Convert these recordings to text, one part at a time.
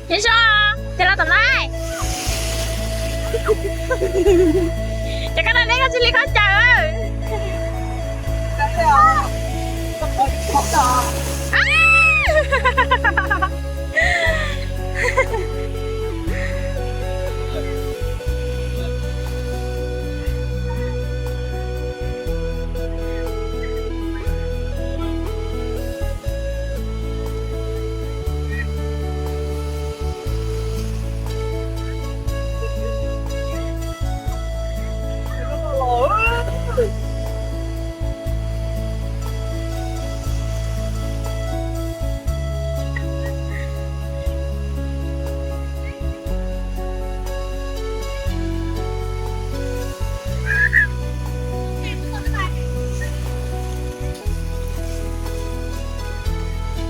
Nyob zoo, ces los tom no. Ces koj dab neb koj cia li khaub ncaws.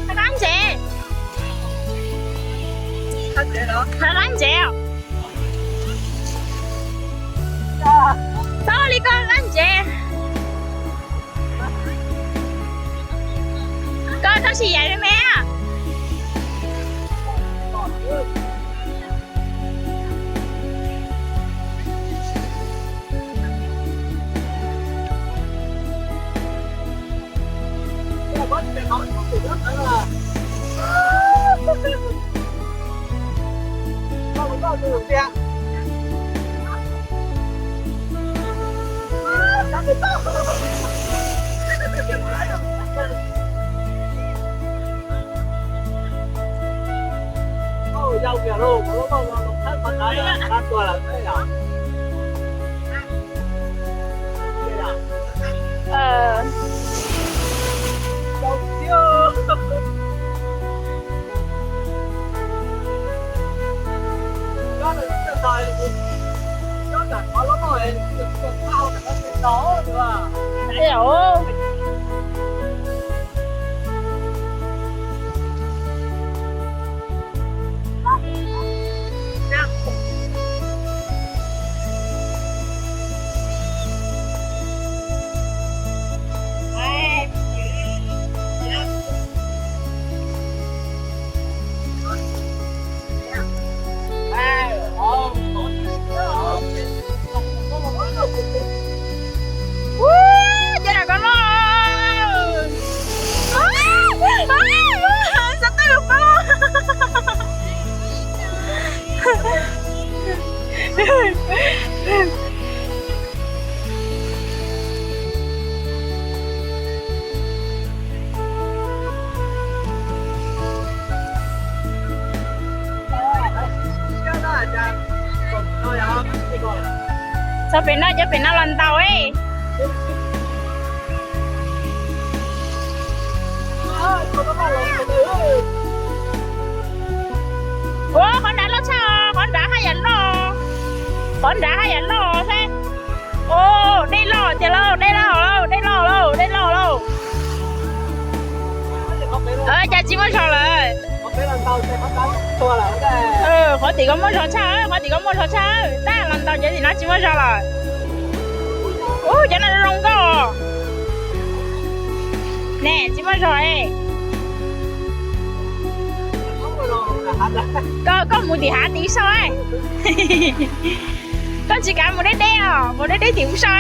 Qab ntsev, qab ntsev, tau li koj qab ntsev. Koj, koj sib yaim me me. Ua, cov no koj loj. Xav tawm lus paub. Txog pem no, cov pem no los ntaus. Ua, qhov nrad loj tshaj, qhov nrad haj yam loj, qhov nrad haj yam loj thiab. Ua, dej loj tiag lauj, dej loj lauj, dej loj lauj, dej loj lauj. Cas tsis muaj zog lawm. Qhov tim ko muaj zog tshaj, qhov tim ko muaj zog tshaj, tab los ntaus cov tim no tsis muaj zog lawm. Ub, cov no zoo nkauj. Ne, tsis muaj zog. Koj, koj mus tim hav tim sau. Koj tsis kav mus deb deb os, mus deb deb tim ub sau.